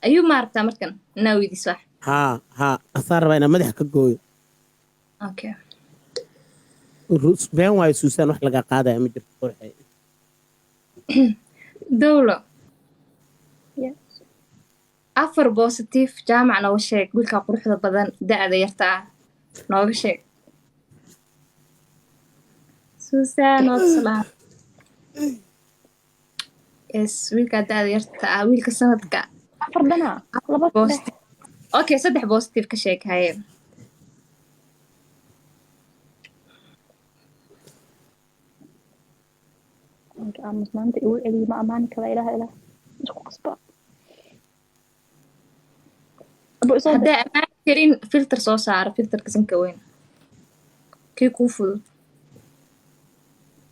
Ayuu ma aragtaa markan inaa weydiis wax? Haa haa, asaan rabaa inaan madaxa ka gooyo. Okay. Been waayo Suusaan, wax laga qaadaya ma jirto qurxey. Dowlo. Yes. Afar positive Jaamac nooga sheeg, wiilkaa quruxda badan, da'da yarta ah nooga sheeg. Suusaan waa salaam. Yes, wiilkaa da'da yarta ah, wiilka sanadka. Afar dana laba saddex. Positive. Okay, saddex positive ka sheeg, haye. Ninka aamus maanta igu celiyo, ma amaani kara. Ilaah ilaah isku qasba. Abu isoo dir. Haddaa ammaan karin, filter soo saara, filterka sanka weyn kii kuu fudud.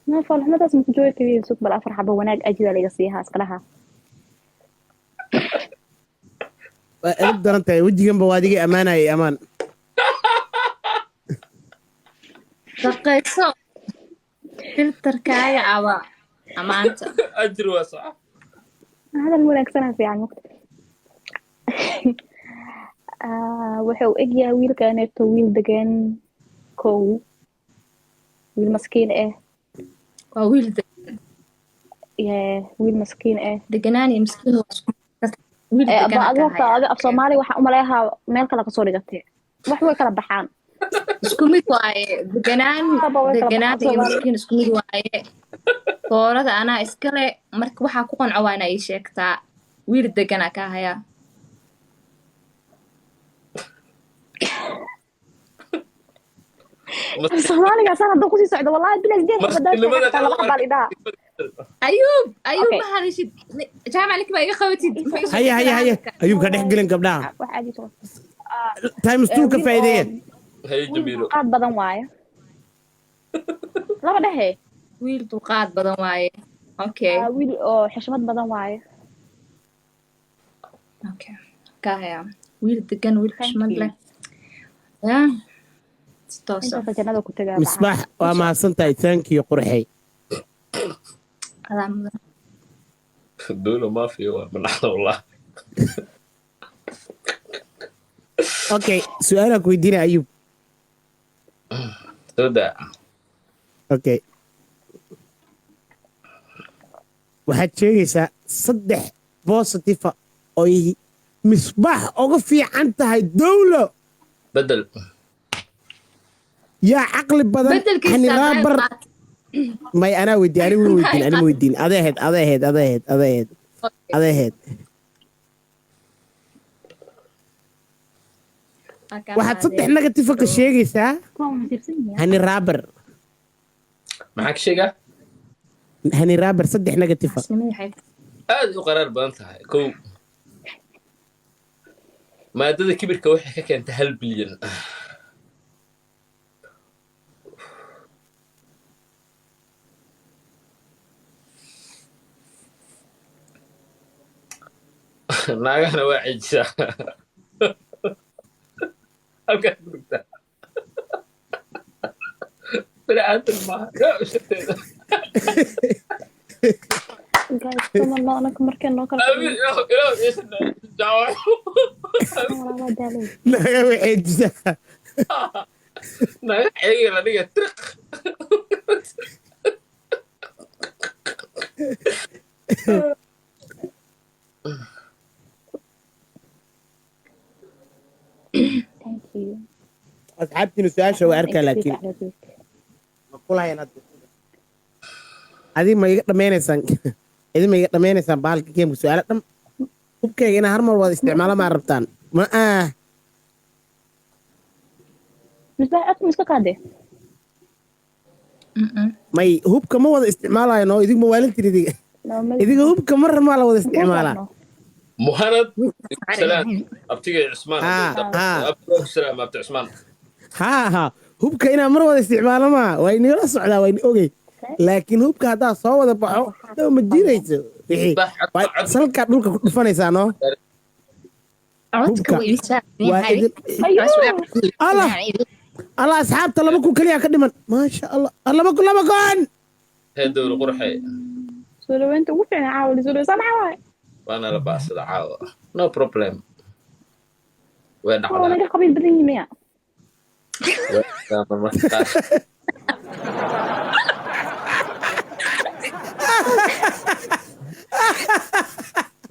Ma foolxumadaas ma ku joogi kariyo. Sug bal, afar xabo wanaag ajira laga siihaa iskalaha. Waa edeb daran tahay, wejiganba waa adigii ammaanayay amaan. Shaqayso, filterkaaga aba amaanta. Ajir waa sax. Hadal wanaagsanaa fiican mugta. Wuxuu eg yahay wiilkaneeto wiil degan, kow wiil maskiin ah. Waa wiil Yeah, wiil maskiin ah. Deganaan iyo miskiin waa isku wiil. Aba Deganaa adiga ka horta haya. Adi af Soomaali waxaan u maleeyaa meel kale kasoo dhigatay, wax way kala baxaan. Isku mid waaye deganaan. Aba way kala Deganaan baxaan iyo Soomaali. miskiin isku mid waaye. Foorada anaa iskale, marka waxaa ku qanco waa inaa ii sheegtaa. Wiil deganaa ka hayaa. Soomaaligaasaan hadduu kusii socdo, wallahi bila sideed xabo haddaan sheego Maskiinnimada xataa laba xabaa lidhaha. Ayuub, Ayuub. Okay. Ma hadashid Jaamac, ninka baa iga qabatid. Muxuu isu Haye haye haye, Ayuubka dhex gelin gabdhaha. Wax caadi soo Times two ka wiil oo faa'iideeya. Haye. Wiil Jamiilo. dulqaad badan waaye, laba dhehe. Wiil dulqaad badan waaye, okay. Wiil oo xushmad badan waaye. Okay, ka hayaa wiil degan, wiil Thank xushmad you. leh ya si toosa. Intaasa jannada ku tagaa macaan. Misbaax, waa mahadsan tahay, thank you qurxey. Adaa mudan. Dowlo mafia waa madaxda wallah. Okay, su-aalaan ku weydiinaya Ayuub. Soo daa. Okay, waxaad sheegaysaa saddex positive oy Misbaax uga fiican tahay Dowlo. Bedel. Yaa caqli badan? Bedelkiisa. Haniraabar may anaa weydiin, anigu ma weydiin, ani ma weydiin, aday ahayd, aday ahayd, aday ahayd, aday ahayd, aday ahayd. Waxaad saddex negative ka sheegaysaa. Kuwan waa tiirsan yihiin. Hani Raabar. Maxaa ka sheegaa? Hani Raabar saddex negative. Aad u qaraar badan tahay. Kow, maadada kibirka waxay ka keentay 1 bilyan. Naagahana waa cejisaa, halkaas ku dhigtaa bani aadan maaha yaa ushateeda. Guys, come on, anaka markeen noo kala Aamin, ilaah ilaah iisan jawaab. Walaa daalay. Naga waxeejisaa. Naaga ceegiga la dhiga triq. Thank you. Asxaabtiina su-aasha waa arkaa, laakiin ma kulahayn hadda. Adi ma iga dhammaynaysaan? Idin ma iga dhammaynaysaan bahalka geemka? Su-aalo dham hubkayga inaa har mar wada isticmaalo maa rabtaan? Ma ah. Misbaax, codka ma iska qaadee? May, hubka ma wada isticmaalayo no, idinku ma waalintiin idiga. Idiga hubka mar maa la wada isticmaalaa. Muhanad salaam, abtigay Cusmaan. Ah, ah. Abtiga salaam, abti Cusmaan. Haa haa, hubka inaa mar wada isticmaalo maa, waa inila socdaa, waa ini ogey, laakiin hubka haddaa soo wada baxo dhow ma diidayso wixii waa salkaa dhulka ku dhufanaysaa no. Codka Hubka. wuu ii saaran Waa yahay. idin Allah Allah, asxaabta 2000 keliya ka dhiman, maasha Allah, 2000, 2000. Hee dowla qurxey. Soo dhaweynta ugu fiican caawa la soo dhaweyn, saa maxaa waaye? Waana la baasada caawa, no problem, way Waa dhacdaa. Naga qabiil badan yihiin miya? Way dhacdaa marmarka qaar.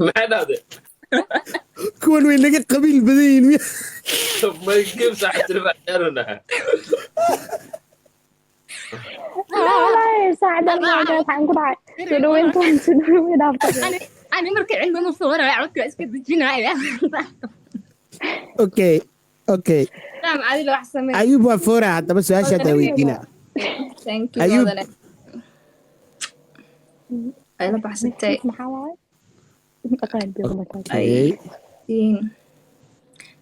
Maxay dhahday? Kuwan way naga qabiil badan yihiin miya? May game saaxiibtinimo ciyaaranaha. Wallaahi saacaddan ma waxaan ku dhacay soo dhaweyntaan, soo dhaweyn dhaaftay. Ani marka cilmigu fooraya codka iska dejinaya. Okay. Naam, adila wax samee. Ayub waa foora haddaba su-aasha haddaa weydiina. Thank you. Ayub. Wadane. Ay la baxsatay. Maxaa waaye? Aqaan biyo markaa. Okay. Siin.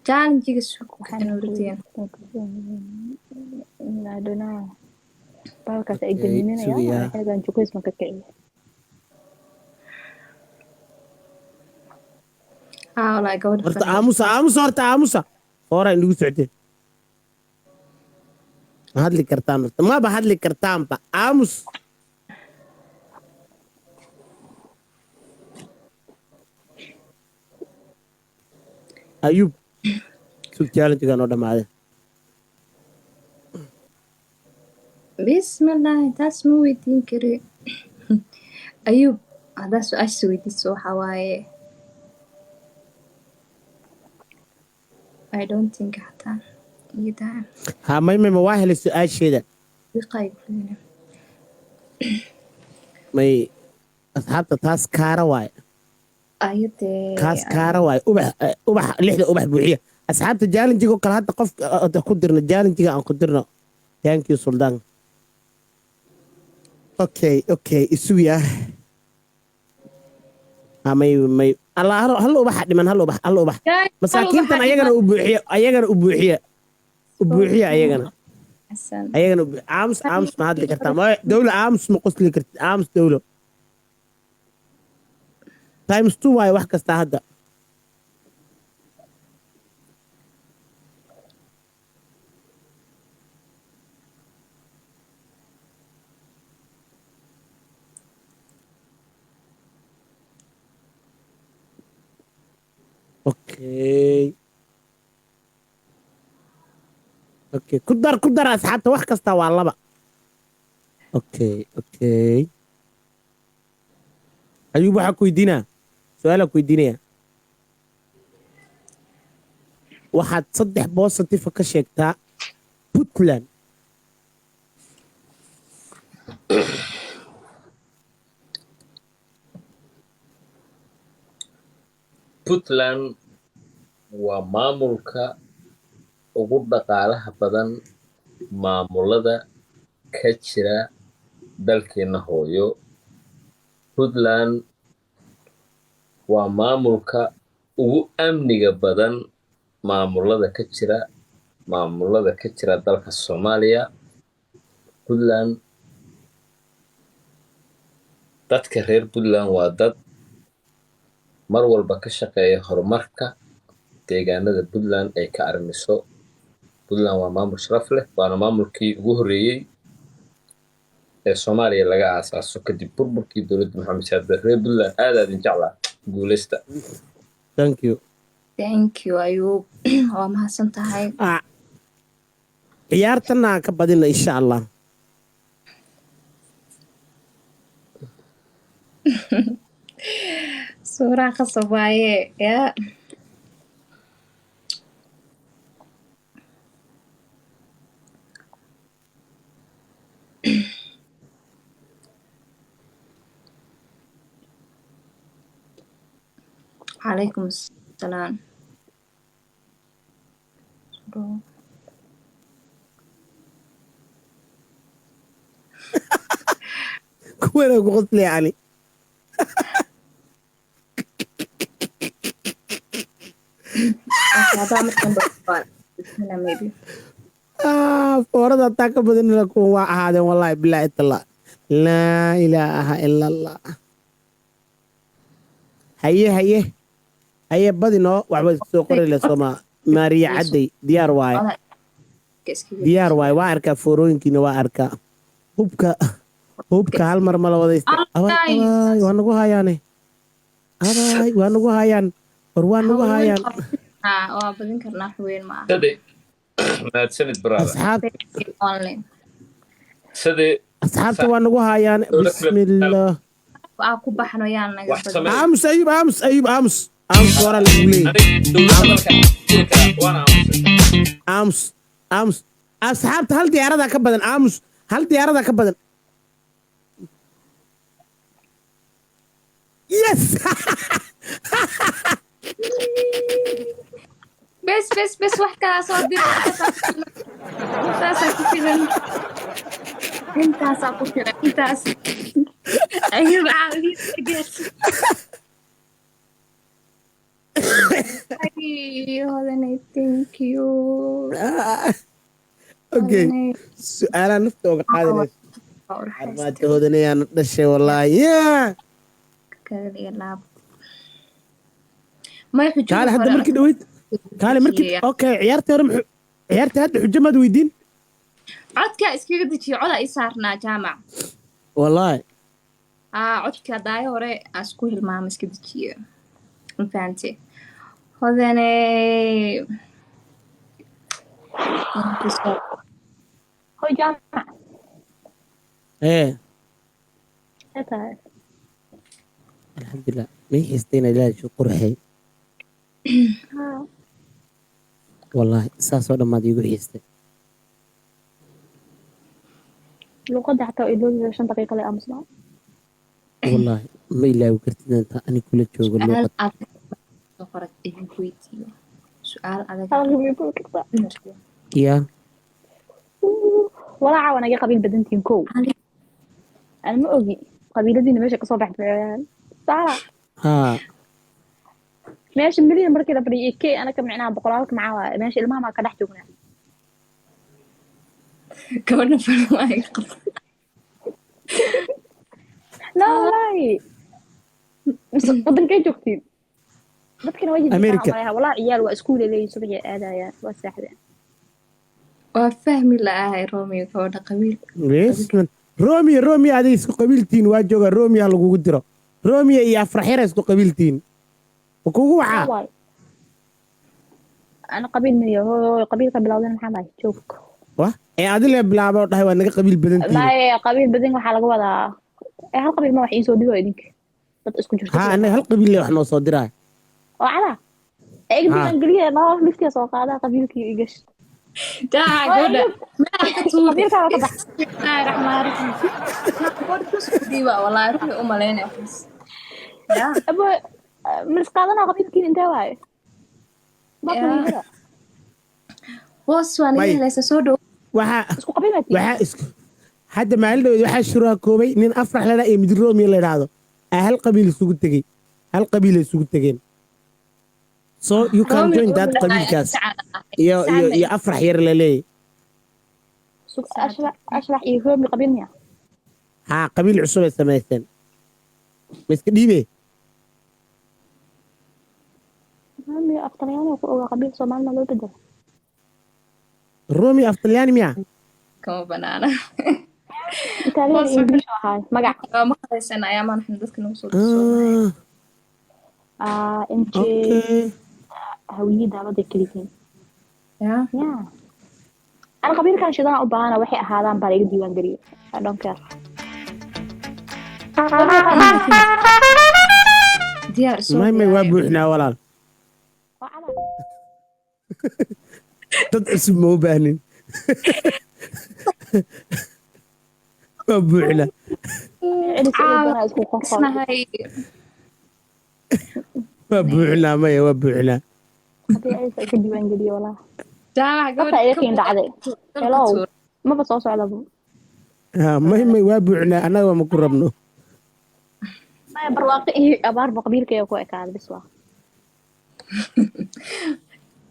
Challenge-ga sug Nuruddin. I don't know. Baalkaas ay Okay, gelinayaan sugayaa. xilligan jukays ma ka kiciyo. Ah, walahi gabadha. Horta aamusa, aamusa, horta aamusa, foora inagu socdeen. Ma hadli kartaan horta? Maba hadli kartaanba, aamus. Ayub, sug, challenge-gan oo dhammaaday. Bismillah, taas ma weydiin kari. Ayub, haddaa su-aasha weydiiso waxaa waaye. I don't think xataa iyada. Ha, may may ma waa helay su-aasheeda. Wiqay kulina. May, asxaabta, taas kaara waaye. Ayadee. Kaas kaara waaye. Ubax, ubax, lixda ubax buuxiya asxaabta. Challenge-ga oo kale hadda qof ku dirno, challenge-ga aan ku dirno. Thank you, Suldaan. Okay, isugiya. Ha, may may allah, hal ubaxa dhiman, hal ubax, hal ubax. Masaakiintan ayagana u buuxiya, ayagana u buuxiya, u buuxiya ayagana. Xasan. Ayagana aamus, aamus, ma hadli kartaa? Ma dawla, aamus, ma qosli kartid, aamus. Dawlo times two waaye wax kasta hadda. Okay, ku dar, ku dar asxaabta, wax kasta waa laba. Okay, Ayub, waxaa ku weydiinaa su-aalaa ku weydiinaya. Waxaad saddex positive ka sheegtaa Puntland. Puntland waa maamulka ugu dhaqaalaha badan maamulada ka jira dalkeena hooyo. Puntland waa maamulka ugu amniga badan maamulada ka jira dalka Soomaaliya. Puntland, dadka reer Puntland waa dad mar walba ka shaqeeya horumarka deegaanada Puntland ay ka arrimiso. Puntland waa maamul sharaf leh, waana maamulkii ugu horreeyey ee Soomaaliya laga aasaaso kadib burburkii dowladda Maxamed Siyaad Barre. Reer Puntland aad aad idin jeclaa, guuleysta. Thank you. Thank you, Ayub, waa mahadsan tahay. Ah, ciyaartana aan ka badina insha Allah. Suuraa qasab waaye yaa. Calaykum asalaam. Kuwana ku qoslaya ani. Hadaa markan maybe. Ah, foorada hataa ka badinina kuwan waa ahaadeen, wallahi billahi tala, laa ilaaha ila Allah. Haye haye haye, badinoo waxba isku soo qori le sooma. Maariya Cadday diyaar waaye. Diyaar waaye, waa arkaa foorooyinkiina, waa arkaa hubka. Hubka hal mar ma la wada abay. Ay. Abay, waa nagu hayaane. Abaay, waa nagu hayaan, war waa nagu hayaan. Haa, waa badin karnaa, wax weyn ma aha. Sade, mahadsanid, brother. Asxaab. Only. Sade. Asxaabta waa nagu hayaan, bismillah. Aa, ku baxno, yaan naga Wax badin. samee. Aamus Ayub, aamus Ayub, aamus, aamus, waraa lagu leeyahay. Aniga dowladda dalka jiri karaa, waana aamusay. Aamus, aamus. Asxaabta hal diyaaradaa ka badan. Aamus, hal diyaaradaa ka badan. Yes. Bes, bes, bes, wax kalaa soo dir. Intaasaa ku filan, intaasaa ku filan, intaas. Ayub caawidiisa gaarsi. Ay, Hodanay, thank you. Okay. Hodanay. Su-aalaha nafta ooga qaadanaysa. Waa urxaysta. Armaajo hodanayaana dhashay, wallaahi, yeah. Kaga dhiga laab may xujada. Kaale hadda hore markii dhaweyd, kaale markii okay, ciyaartii hore muxuu, ciyaartii hadda xujo maad weydiin. Codkaa iskaga dejiyo, codaa ii saarnaa, Jaamac. Wallaahi. Aa, codka daayo hore aan isku hilmaama, iska dejiyo, ma fahante? Hodanay. Hoy Jaamac. Ee. Maxay tahay? Alxamdulilah, may xiistayna ilaahay isu qurxay. Haa. Wallaahi saasoo dhammaad iigu xiistay. Luqadda xataa iloobi, 5 daqiiqo le aamusnaa. Wallaahi ma ilaawi kartid inta ani kula joogo Su-aal luuqad. adag soo qorad, idinku weydiiyo su-aal adag. Hadalka way ku kartaa. Yaa. Walaaca waa naga qabiil badantiin kow. Ana ma ogi qabiiladiina meesha kasoo baxday, saara. Haa. Meesha milyan markii la fadhiyo k anaka micnaha boqolaalka maxaa waaye, meesha ilmaha maa ka dhex joognaa. Gabadha fara iga qabta. La wallaahi, mise wadankay joogtiin dadkana waa America. jirtaa. Walaa ciyaal waa iskuul ay leeyihin, subaxii aadayaan, waa seexdeen. Waa fahmi la'ahay, Romeo, gabadha qabiil. Yes, man. Romeo, Romeo, aday isku qabiiltiin waa jooga. Romeo ha lagugu diro. Romeo iyo Afraxira isku qabiiltiin, ma kugu wacaa? Waay, ana qabiil miyo? Hooy, qabiilka bilowdan maxaa tahay? Joog. Wah, ee adile bilaabo dhahay waa naga qabiil badantiin. Maaye, qabiil badan waxaa laga wadaa ee hal qabiil ma wax iisoo dhigo idinka dad isku jirto. Haa, anaga hal qabiil le wax noo soo diraa. Oo cada eeg. Ha. Diiwaangeliya laba liftiya soo qaadaa qabiilkii igash. Jaaca gabadha meelaa ka tuur. Qabiilkaa waa ka bax. Bismillaahi raxmaani raxiim. Gabadha kusku dhiiba, wallaahi ruuxi u malaynaya waxaas. Yaa. Abo malis qaadanaa qabiilkiin intee waaye? Ma Yaa. qabiilada. Boos waa naga May. helaysa, soo dhow. Waxaa isku qabiil baa tihiin. Waxaa isku hadda maalin dhaweyd waxaa shuraa koobay nin Afrax la iyo mid Romeo la idhaahdo aa hal qabiil isugu tegey, hal qabiil ay isugu tegeen, so you can Romeo join that qabiilkaas iyo Afrax yar la leeyahay. Ashrax iyo Roomi qabiil miya? Haa, qabiil cusub ay samaysteen, ma iska dhiibe. Roomi af Talyaaniga ku ogaa, qabiil Soomaalina loo bedelo. Romeo af Talyaani miya? Kama banaana. Italian iyo English ahaay magac. Waa maqlaysan ayaa maanaxna dadka nagu soo soo. Ah. Ah, MJ. Okay. Hawiye daalada kala yihiin. Yaa. Ya, ana qabiilkan shidana u baahana, waxay ahaadaan baa laga diiwaan geliyo. I don't care. Diyaar soo. May waa diyaar. Buuxnaa walaal. Waa cada. Dad cusub ma u baahnin, waa buuxnaa. Celis celis isku qoqol. Isnahay. Waa buuxnaa, maya, waa buuxnaa. Qabiil celis iska diiwaan geliyo walaa. Jaamac. Dadka Gabadha iyakiin dhacday. Hello. Maba soo socdaba. Ha, may waa buuxnaa, annaga ma ku rabno. Maya, barwaaqo iyo abaarba qabiilkayga ku ekaaday bis waa.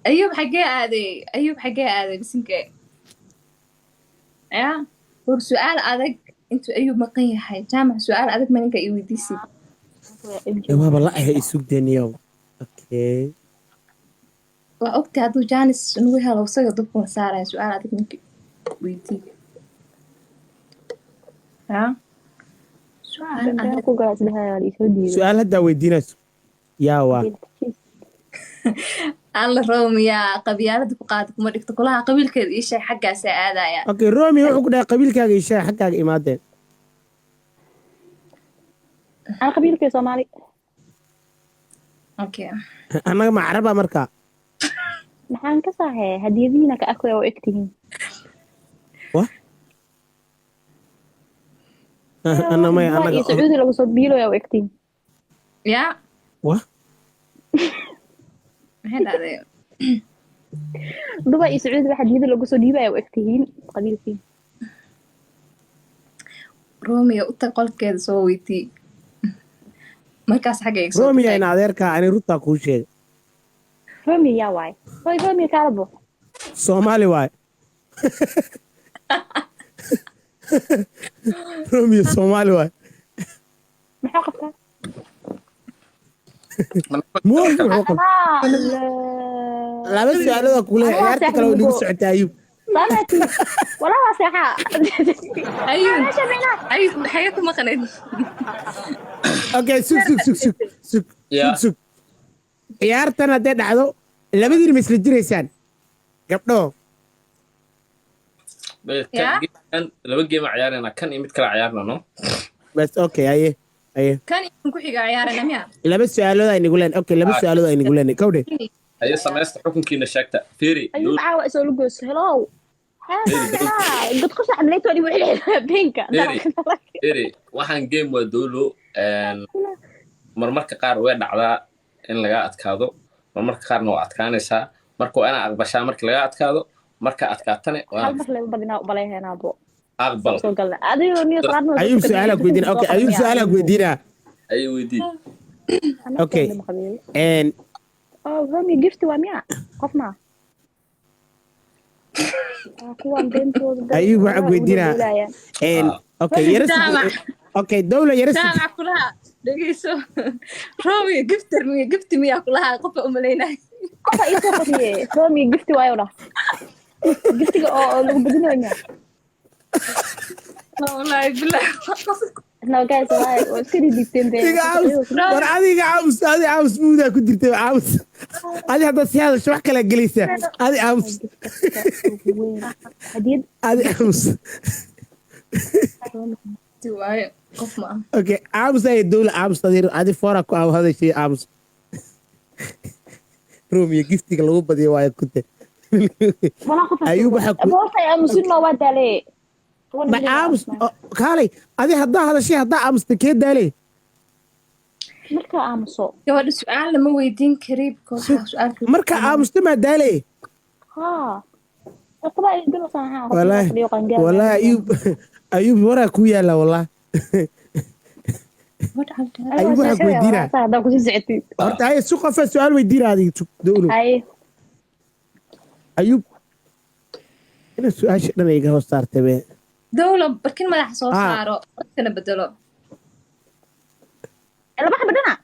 Ayub xagee aaday? Ayub xagee aaday? Bisinke ya, war su-aal adag intuu Ayub maqan yahay, Jaamac, su-aal adag ma ninka ii weydiisid? Ee, waaba la ahay isugdeniyow, okay. Waa ogtay hadduu jaanis nagu helo isaga dubkuna saaraya. Su-aal adag ninka weydii ya, su-aal adag. Ku galaa isdhahayaa, waa la isoo diiday. Su-aal haddaa weydiinayso. Yaa waa. Alla, Romiya qabyaalada ku qaada kuma dhigto kulaha, qabiilkeeda ii sheeg, xaggaasaa aadaya. Okay, Romi wuxuu ku dhahay qabiilkaaga ii sheeg, xaggaaga imaadeen. Ana qabiilkay Soomaali. Okay. Annaga ma caraba marka? Maxaan ka saaxee hadiyadihiina ka arkaya oo egtihiin. Wah, anna maya. Dubai iyo Annaga Sacuudi lagu soo biiloya oo egtihiin. Yaa. Wah. Maxay dhahday? Dubai iyo Sacuudi wax hadiyada lagu soo dhiibaya oo egtihiin qabiilkiin. Romiya u tag qolkeeda, soo weytii markaas xagga iga soo Romiya. tagtay. Ina adeerkaa ani runtaa kuu sheegay. Romi yaa waay, hoy Romi kaalabo. Soomaali waay, Romeo Soomaali waay. Maxaa qabtaa? Mooy wuxuu qabtaa. Anaa Laba su-aalood kule. Anaa waa Ciyaarta kale oo nagu seexday. Socota Ayub. Saamati walaa waa seexaa. Ayuun. Meesha micnaa. Ayuun, maxay ku maqnayd? Okay, sug, sug, sug, sug, sug. Yeah. Sug, sug. Ciyaartan hadday dhacdo, labadiina ma isla jiraysaan, gabdho? Yeah. Kan laba game ciyaarayna, kan iyo mid kale ciyaarna, no? Bas, okay, aye, aye. Kan iyo ku xiga ciyaarana miya? Laba su-aalood ay nagu leen. Okay, laba Ah. su-aalood ay nagu leen, kawdhe. Aye, samaysta xukunkiina, sheegta, fiiri. Ayuu caawa isoo lugoyso, hello, haa god ku saxmleyd waa dhibu beenka. Fiiri. Fiiri, waxaan game waa dowlo. Marmarka qaar way dhacdaa in laga adkaado, marmarka qaarna waa adkaanaysaa. Marka waa inaa aqbashaa marka laga adkaado, marka adkaatane waa Hal mar leba badinaa ubaleyheenaabo. Aqbal. Soo galna adigo niyo salaadna. Ayub su-aalaa ku weydiina. Okay, Ayub su-aalaa ku weydiinaa. Ayay weydii. Okay. Oh, Romi gift waa miya? Qof ma kuwan beentooda. Ayub waxaan ku weydiinaa. Ah. Okay, yara sug. Jaamac. Okay, dowla, yara sug. Jaamac kulaha, dhegeyso, Romiya gifter miya, gifti miyaa kulaha, qofa umalaynay. Qofa iisoo qoriye Romi gift waayo dhah, giftiga oo lagu badinayo miya? Wallaahi billahi. No guys, wallahi waa iska dhidhiibteen been. Iga caawis war, adiga caawis, adi caawis, muudaa ku jirtay, caawis adi. Haddaad si hadasho wax kala gelaysaa, adi caawis. Hadiyad. Adi caawis. Gifti waayo, qof ma ah. Okay, caawis ay dowla, caawis adi, adi foora ku aaw hadashay, caawis. Romeo giftiga lagu badiyo waayo kunte. Walaa qof. Ayub waxaa ku Boorta aamusin waa daale. Ma aamus kaalay adi, haddaa hadashay, haddaa aamusta, kee daalay? Marka aamuso. Gabadha su-aal lama weydiin kari because waxaa su-aal Marka aamusta maa daalay? Haa, cuqba ay galaysaa, haa. Wallaahi, wallaahi Ayub, Ayub waraa ku yaala, wallaahi. Ayub waxaa ku weydiinaa. Haddaa kusii socotid. Horta haye, si qofa su-aal weydiina adiga, sug dowlo. Haye. Ayub ina su-aasha dhan iga hoos saartay be. Dowla, barkin madaxa soo Ah. saaro, dadkana bedelo. Laba xaba dhana.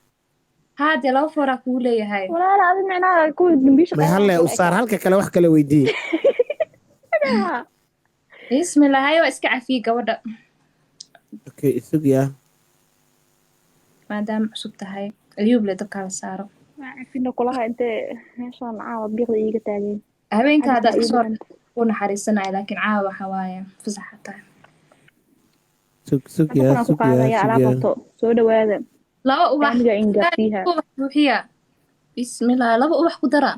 Haa dee, laba fooraa kugu leeyahay. Walaala adi micnaha kuwa dambiisha. May halle u saar, halka kale wax kale weydiiye. Bismillah, haye, waa iska cafiyey gabadha. Okay, isug yaa. Maadaama cusub tahay, Ayuub le dabkaa la saaro. Cafina kulaha intee meeshaan caawa biiqda iiga taageen. Habeenka haddaad kasoo ku naxariisanaya, laakiin caawa waxa waaye fasaxa tahay. Sug, sug yaa. Ku Sug yaa. qaadaya Sug alaab. yaa. Horto soo dhawaada. Laba ubax. Aniga ingaarsiiha. Ubax buuxiya, bismillah, laba ubax ku dara.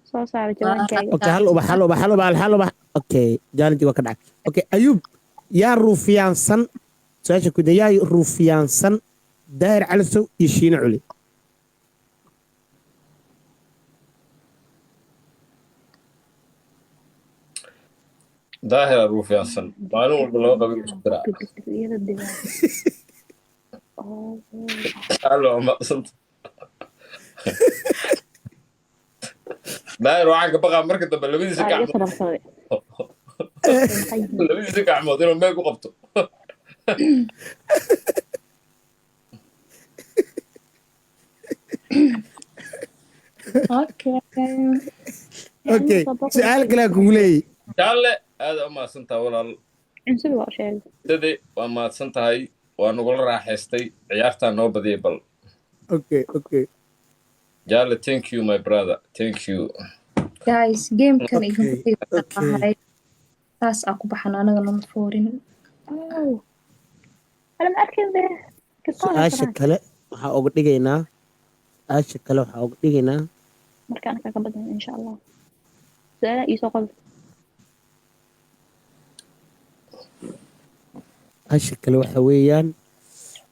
Soo saara jawaankaaga. Okay, hal ubax, hal ubax, hal ubax, hal ubax. Okay, jaalintii waa ka dhacay. Okay, Ayub, yaa ruufiyaansan su-aasha ku yaa ruufiyaansan, Daahir Calisow iyo Shiine Culi? Daahira ruufiyaansan, maalin walba laba qabiil isku diraa. Iyada digaa. Allo, macsanta Daahir, waxaan ka baqaa marka dambe labadiisa Iga gacmood sababsaday. labadiisa gacmood inuu meel ku qabto. Okay. Okay, su-aal kalea kugu leeyay. Jaalle, aada u mahadsan tahay, walaal. Cunsuri waa u sheegay. Dade, waa mahadsan tahay, waa nagula raaxaystay, ciyaartaa noo badiyay bal. Okay. Jaalle, thank you, my brother, thank you. Guys, gamekan Okay, idinku okay. haray, saas aa ku baxan, anaga nama foorin. أنا ما أركز. Su-aasha kale waxaa uga dhigaynaa, su-aasha kale waxaa uga dhigaynaa. Marka ana kaga badan, insha Allah, su'aalaha iisoo qor. Su-aasha kale waxa weeyaan,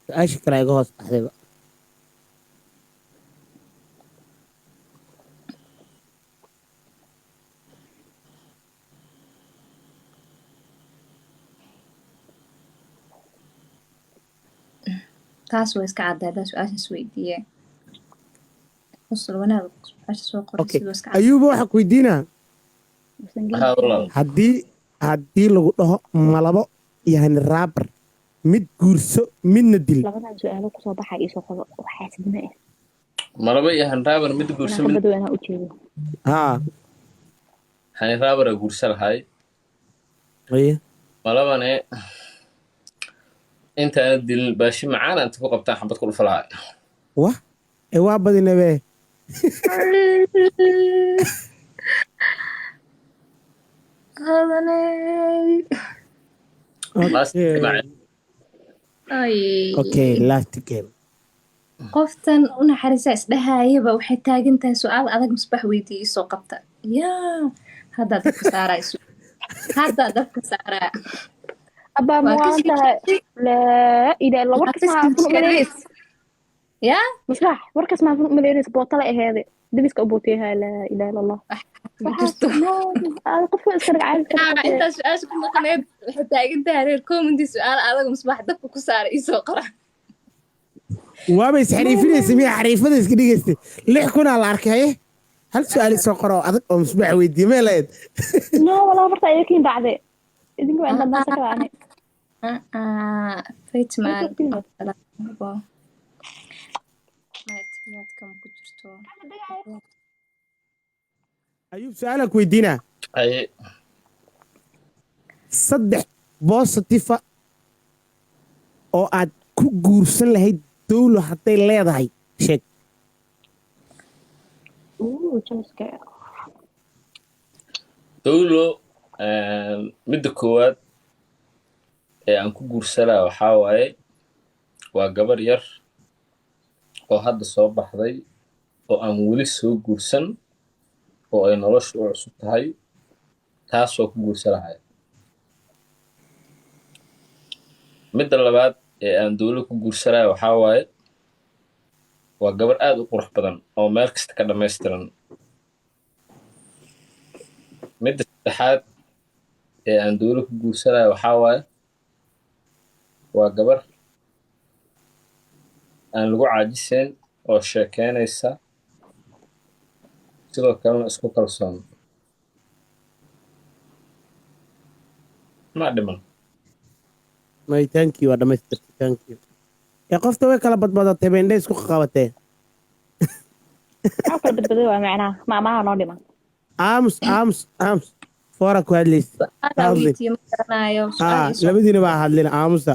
su-aasha kale iga hoos baxdayba. Taas waa iska caddaa haddaan su-aashaas weydiiye. Qosol wanaag su-aasha soo qoray. Okay. Sidoo iska caddaa. Ayuuba, waxaa ku weydiinaa. Haa walaal. Haddii lagu dhaho malabo iyo hani raabar, mid guurso midna dil. Labadan su'aalo kusoo baxa iisoo qoro oo xaasidnimo ah. Malaba iyo hanraabar, mid guurso inaan ka mid bado inaan ujeedo. Haa. Hanraabara guursa lahay. Aye. Malabane intaana dilin baashi macaan inta ku qabtaan xabad ku dhufa lahay. Wah, ee waa badinabe. Hadanay. Last Okay. game. Ay. Okay, last game. Qoftan u naxariisa isdhahayaba waxay taagan tahay su-aal adag Misbaax weydiiye soo qabta. Yaa haddaa dabka saaraa haddaa dabka saaraa. Abaa. Waa ka Ma tahay? Laa ilaa illa, warkas maa kun umaleynaysa. Yaa. Maslax, warkas maa kun umaleynaysa, bootala aheede debiska u booteyaha. Laa ilaa illa Allah. Ma jirto. Qofka iska dhag caadi. Intaa su-aasha ku maqneed waxay taagan tahay reer commenti su-aal adag Misbaax dabka ku saara iisoo qora. Waaba isxariifinaysa miya? Xariifada iska dhigaystay, 6000 aa la arkay. Haye, hal su-aal isoo qoro oo adag oo Misbaax weydiiye mee lahayd? No, walaa horta ayakiin dhacde, idinka waa indha dansa kala ani. Faitman yaadkama ku jirto. Ayuub, su-aalaan ku weydiinaa. Haye. Saddex positive oo aad ku guursan lahayd dowlo hadday leedahay sheeg. Ooh, janiska. Dowlo, midda koowaad ee aan ku guursanaa waxaa waaye waa gabar yar oo hadda soo baxday oo aan weli soo guursan oo ay nolosha u cusub tahay, taasoo ku guursanahay. Midda labaad ee aan dowlo ku guursanaya waxaa waaye waa gabar aad u qurux badan oo meel kasta ka dhammaystiran. Midda saddexaad ee aan dowlo ku guursanaya waxaa waaye waa gabar aan lagu caajisayn oo sheekeynaysa, sidoo kalena isku kalsoon. Ma dhiman. May, thank you, waa dhamaystirtay, thank you. Ee qofta way kala badbadatay, bay indhay isku qabatee. Maxaa kala badbaday waa macnaha maamaha noo dhiman. Aamus, aamus, aamus, foora ku hadlaysa. Su-aal Hadlin. weydiiye ma garanayo. Haa. Su-aal ii soo Labadiina baa hadlin, aamusa.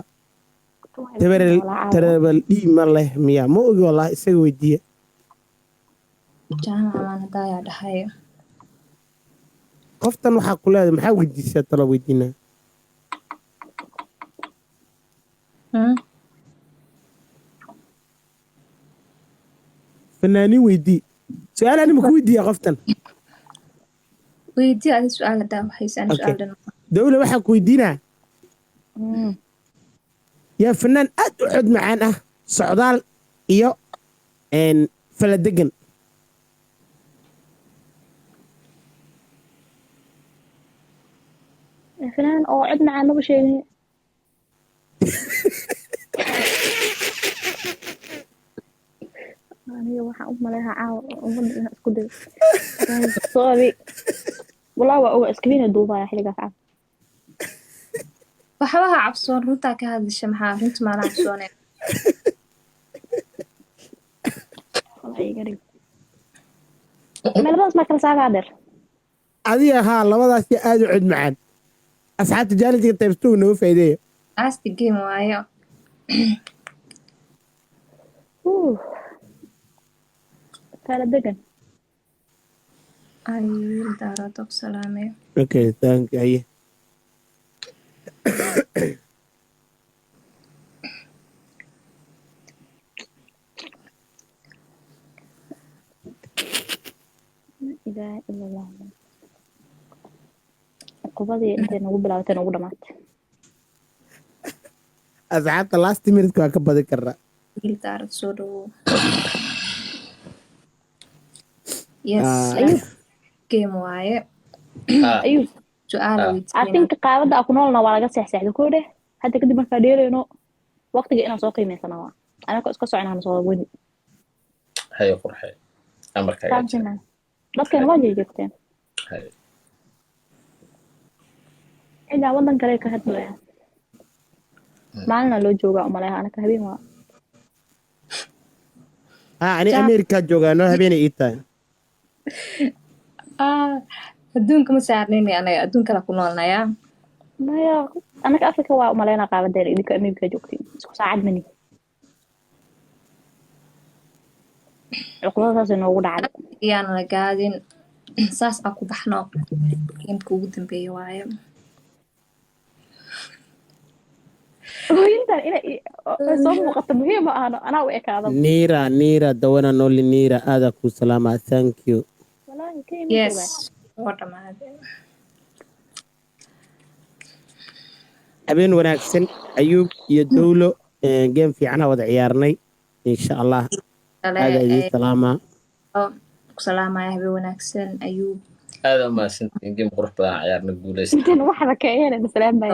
Tabaral tarabal dhii ma leh miya? Ma ogi wallahi, isaga weydiiye. Jaamac maan hadaayaa dhahay. Qoftan waxaa ku leedahay maxaa weydiisaa? Talo weydiinaa. Fanaaniin weydii, su-aal ani ma ku weydiiya qoftan? Weydii adi su-aal hadaa waxaysa ani. Okay. Su-aal dhan. Dowla, waxaa ku weydiinaa, yaa fanaan aad u cod macaan ah, socdaal iyo faladegan? Fanaan oo cod macaan maba sheegin. Aniga waxaan u maleeyaa caawa ummadda inaan isku dayo. Sorry, walaa waa oga iskabiina duubaya xilligaas caawa. Waxba ha cabsoon, runtaa ka hadasha. Maxaa runta maala cabsoone? Walaa iga dhig ma labadaas maa kala saaraa dheer. Adiga haa, labadaas yaa aad u cod macaan? Asxaabta challenge-ga taybstow nooga faa'iideeya. Last game waayo. Kala degan. Ay, Daarood ku salaamay. Okay, thank you. Haye. La ilaaha illa Allah. Cuqubadii intay nagu bilaabatay nagu dhamaatay. Asxaabta, last minute waa ka badin karnaa. Wiil Daarood, soo dhawow. Yes. Ah. Ayub. Game waaye. Ha. Ayub. Su-aala Ah. weydiinaa. I think qaabada aan ku noolna waa laga seexseexday koo dheh. Hadda kadib markaa dheelayno waqtiga inaan soo qiimeysana waa anaka iska soconaan soo wadi. Haye, qurxay, amarkaaga jira. Fahamsina dadkeena waa jejeegteen. Haye. Ilaa wadan kale ka hadlaya maalina loo joogaa umaleha, anaka habeen waa. Ha, ani America joogaa, noo habeenay ii tahay. Ah, adduunka ma saarnayni anaga, adduun kala ku noolnayaa. Maya, anaka Afrika waa umaleynaa qaabadeena, idinka Amerika joogtiin, isku saacad mani. Cuqubada saasay noogu dhacday. Iyaana la gaadin, saas aa ku baxno. Gameka ugu dambeeya waaye. Hooyintan inay soo muuqato muhiim ma ahano, anaa u ekaado. Niira, Niira dawana noli, Niira, aadaa kuu salaamaa, thank you. Walaahi Kenya ma Yes. joogaa. Waa dhamaaday. Habeen wanaagsan, Ayuub iyo Dowlo. Game fiicana wada ciyaarnay, insha Allah. Kale. Aadaa idiin salaamaa. Ku salaamaya, habeen wanaagsan, Ayuub. Aada umahadsantihiin, game qurux badan ciyaarna, guuleysta. Intan waxba ka ehelana salaamaya.